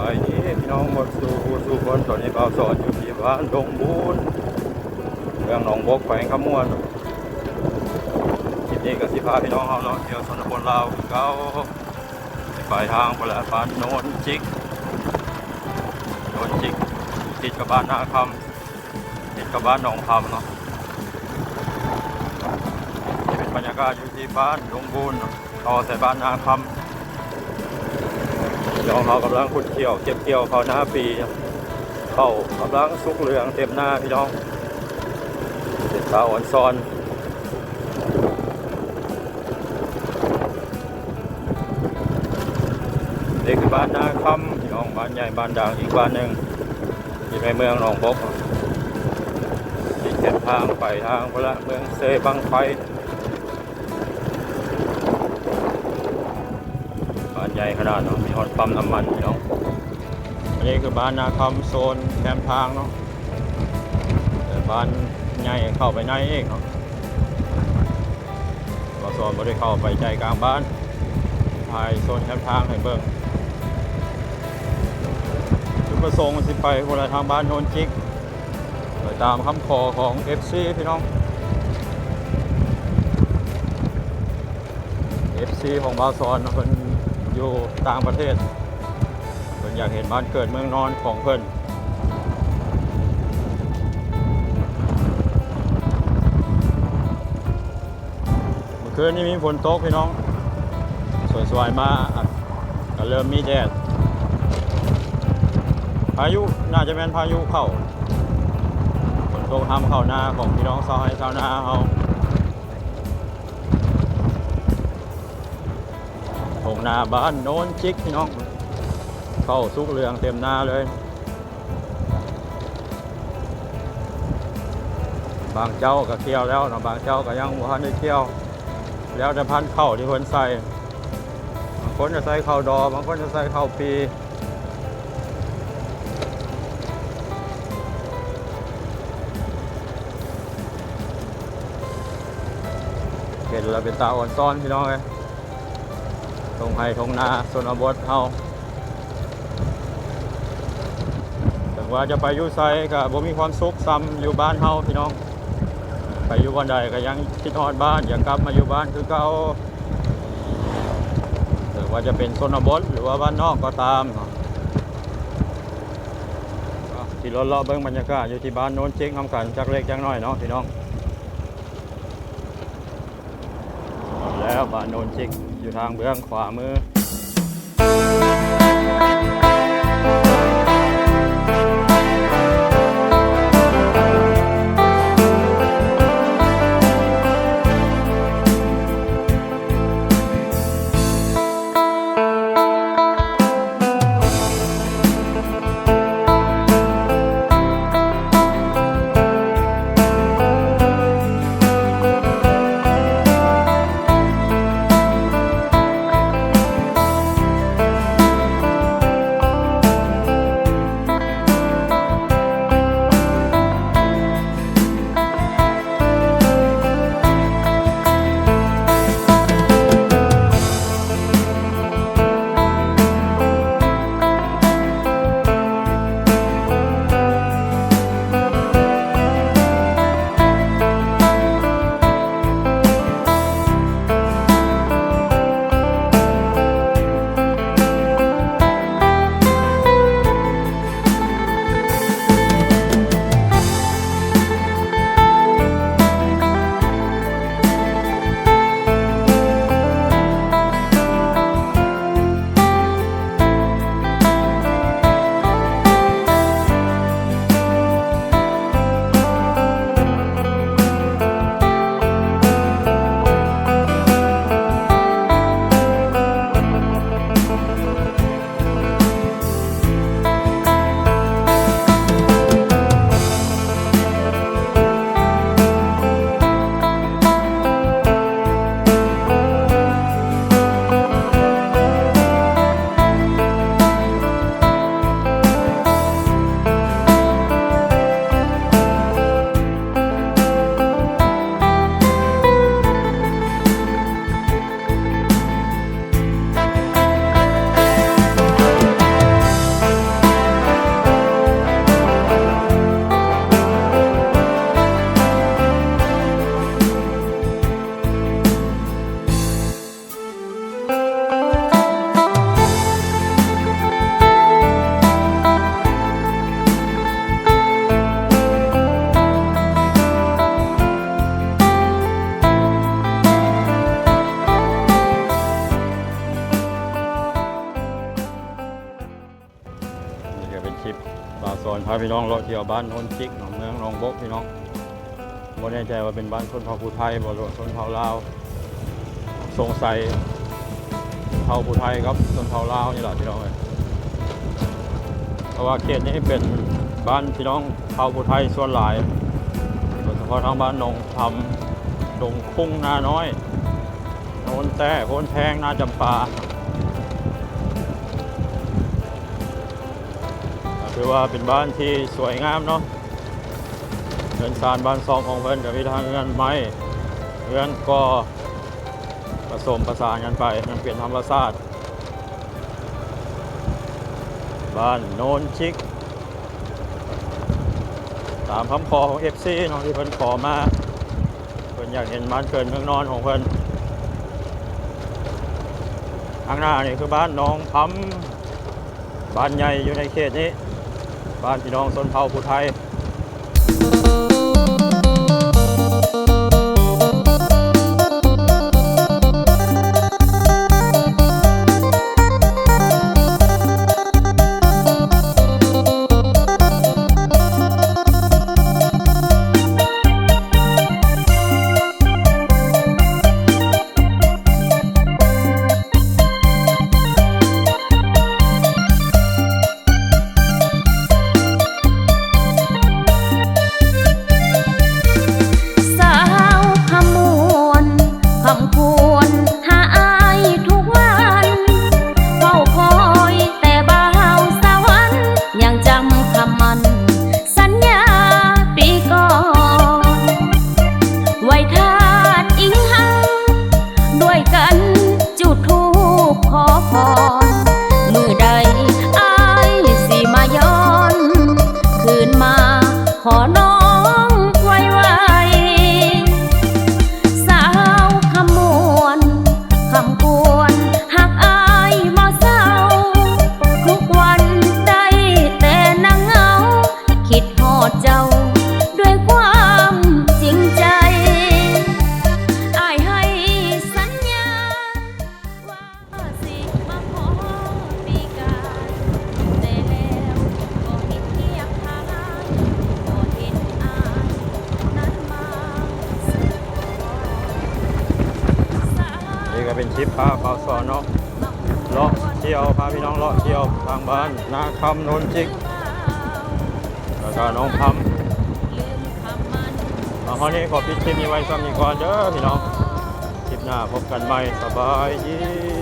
ສະບາຍດີພີ່ນ້ອງໝົດສູ່ຜູ້ສູ່ຄົນ. ຕອນນີ້ບ່າວສອນຢູ່ທີ່ບ້ານດົງບູນ ເມືອງໜອງບົກ ແຂວງຄຳມ່ວນ. ຄລິບນີ້ກໍຊິພາພີ່ນ້ອງເຮົາເນາະ ທ່ຽວຊົນນະບົດລາວຄືເກົ່າ. ໄປທາງພຸ້ນແຫຼະ ບ້ານໂນນຈິກ ໂນນຈິກ ຕິດກັບບ້ານນາຄຳ ຕິດກັບບ້ານໜອງຄຳເນາະ. ນີ້ເປັນບັນຍາກາດຢູ່ທີ່ບ້ານດົງບູນເນາະ ຕໍ່ໃສ່ບ້ານນາຄຳ. ພີ່ນ້ອງເຮົາກຳລັງຂຸດຂ້ຽວ ເກັບກ່ຽວເຂົ້ານາປີເນາະ. ເຂົ້າກຳລັງສຸກເຫຼືອງເຕັມນາພີ່ນ້ອງ. ເປັນຕາອອນຊອນ. ນີ້ຄືບ້ານນາຄຳພີ່ນ້ອງ ບ້ານໃຫຍ່ບ້ານດັງອີກບ້ານໜຶ່ງ ຢູ່ໃນເມືອງໜອງບົກ. ຕິດເສັ້ນທາງໄປທາງພຸ້ນລະ ເມືອງເຊບັ້ງໄຟ. ບ້ານໃຫຍ່ຂະໜາດເນາະ ມີຮອດປ້ຳນ້ຳມັນພີ່ນ້ອງ. ອັນນີ້ຄືບ້ານນາຄຳ ໂຊນແຄມທາງເນາະ ແຕ່ບ້ານໃຫຍ່ເຂົ້າໄປໃນອີກເນາະ. ບ່າວສອນບໍ່ໄດ້ເຂົ້າໄປໃຈກາງບ້ານ ຖ່າຍໂຊນແຄມທາງໃຫ້ເບິ່ງ. ຈຸດປະສົງຊິໄປພຸ້ນລະ ທາງບ້ານໂນນຈິກ ໄປຕາມຄຳຂໍຂອງເອັຟຊີພີ່ນ້ອງ. ເອັຟຊີຂອງບ່າວສອນເນາະ ເພິ່ນຢູ່ຕ່າງປະເທດ ເພິ່ນຢາກເຫັນບ້ານເກີດເມືອງນອນຂອງເພິ່ນ. ເມື່ອຄືນນີ້ມີຝົນຕົກພີ່ນ້ອງ ສວຍໆມາ ອ່ະ ກໍເລີ່ມມີແດດ. ພາຍຸ ໜ້າຈະແມ່ນພາຍຸເຂົ້າ. ຝົນຕົກຫ້ຳເຂົ້ານາຂອງພີ່ນ້ອງຊາວໄຮ່ຊາວນາເຮົາ. ທົ່ງນາບ້ານໂນນຈິກພີ່ນ້ອງ ເຂົ້າສຸກເຫຼືອງເຕັມນາເລີຍ. ບາງເຈົ້າກໍກ່ຽວແລ້ວເນາະ ບາງເຈົ້າກໍຍັງບໍ່ທັນໄດ້ກ່ຽວ ແລ້ວແຕ່ພັນເຂົ້າທີ່ເພິ່ນໃສ່. ບາງຄົນກໍໃສ່ເຂົ້າດໍ ບາງຄົນກໍໃສ່ເຂົ້າປີ. ເຫັນແລ້ວເປັນຕາອອນຊອນພີ່ນ້ອງເອີຍ ທົ່ງໄຮ່ທົ່ງນາຊົນນະບົດເຮົາ. ເຖິງວ່າຈະໄປຢູ່ໃສກໍບໍ່ມີຄວາມສຸກສ່ຳຢູ່ບ້ານເຮົາພີ່ນ້ອງ. ໄປຢູ່ບ່ອນໃດກໍຍັງຄິດຮອດບ້ານ ຢາກກັບມາຢູ່ບ້ານຄືເກົ່າ. ເຖິງວ່າຈະເປັນຊົນນະບົດ ຫຼືວ່າບ້ານນອກກໍຕາມເນາະ. ເອົາ ຂີ່ລົດເລາະເບິ່ງບັນຍາກາດຢູ່ທີ່ບ້ານໂນນຈິກນຳກັນຈັກເລັກຈັກໜ້ອຍເນາະພີ່ນ້ອງ. ແລ້ວບ້ານໂນນຈິກຢູ່ທາງເບື້ອງຂວາມື. ບ່າວສອນພາພີ່ນ້ອງເລາະທ່ຽວບ້ານໂນນຈິກ ເມືອງໜອງບົກພີ່ນ້ອງ. ບໍ່ແນ່ໃຈວ່າເປັນບ້ານຊົນເຜົ່າຜູ້ໄທບໍ່ ຫຼືວ່າຊົນເຜົ່າລາວ. ສົງໄສເຜົ່າຜູ້ໄທກັບຊົນເຜົ່າລາວນີ້ລະພີ່ນ້ອງເອີຍ. ເພາະວ່າເຂດນີ້ເປັນບ້ານພີ່ນ້ອງເຜົ່າຜູ້ໄທສ່ວນຫຼາຍ ໂດຍສະເພາະທາງບ້ານໜອງຄຳ, ດົງຄຸງ, ນານ້ອຍ, ໂນນແຕ້, ໂພນແພງ, ນາຈຳປາ. ກໍຖືວ່າເປັນບ້ານທີ່ສວຍງາມເນາະ. ເຮືອນຊານບ້ານຊ່ອງຂອງເພິ່ນກໍມີທັງເຮືອນໄມ້, ເຮືອນກໍ່ ປະສົມປະສານກັນໄປ ຍັງເປັນທຳມະຊາດ. ບ້ານໂນນຈິກ ຕາມຄຳຂໍຂອງເອັຟຊີເນາະ ທີ່ເພິ່ນຂໍມາ, ເພິ່ນຢາກເຫັນບ້ານເກີດເມືອງນອນຂອງເພິ່ນ. ທາງໜ້ານີ້ຄືບ້ານໜອງຄຳ ບ້ານໃຫຍ່ຢູ່ໃນເຂດນີ້ ບ້ານພີ່ນ້ອງຊົນເຜົ່າຜູ້ໄທ. ສາວຄຳມ່ວນ ຄຳຄວນຫາອ້າຍທຸກວັນ, ເຝົ້າຄອຍແຕ່ບ່າວສະຫວັນ ຍັງຈຳຄຳໝັ້ນ ສັນຍາປີກ່ອນ ໄວ້ທາດອີງຮັງ ດ້ວຍກັນຈຸດທູບຂໍພອນ ມື້ໃດອ້າຍຊິມາຍ້ອນ ຄືນມາຂໍນ້ອງໄວໆ. ສາວຄຳມ່ວນ ຄຳຄວນຮັກອ້າຍບໍ່ເຊົາ ທຸກວັນໄດ້ແຕ່ນັ່ງເຫງົາ ຄິດຮອດເຈົ້າດ້ວຍຄວາມຈິງໃຈ ອ້າຍໃຫ້ສັນຍາວ່າຊິມາຂໍປີກາຍ ແຕ່ແລ້ວກໍເຮັດພຽງພາລາ ບໍ່ເຫັນອ້າຍນັ້ນມາສູ່ຂໍ. ນີ້ກໍເປັນຄລິບພາບ່າວສອນເນາະ ເລາະທ່ຽວ ພາພີ່ນ້ອງເລາະທ່ຽວທາງບ້ານນາຄຳ ໂນນຈິກ ແລ້ວກໍໜອງຄຳ. ມາຮອດນີ້ຂໍປິດຄລິບນີ້ໄວ້ສ່ຳນີ້ກ່ອນເດີພີ່ນ້ອງ, ຄລິບໜ້າພົບກັນໃໝ່ ສະບາຍດີ.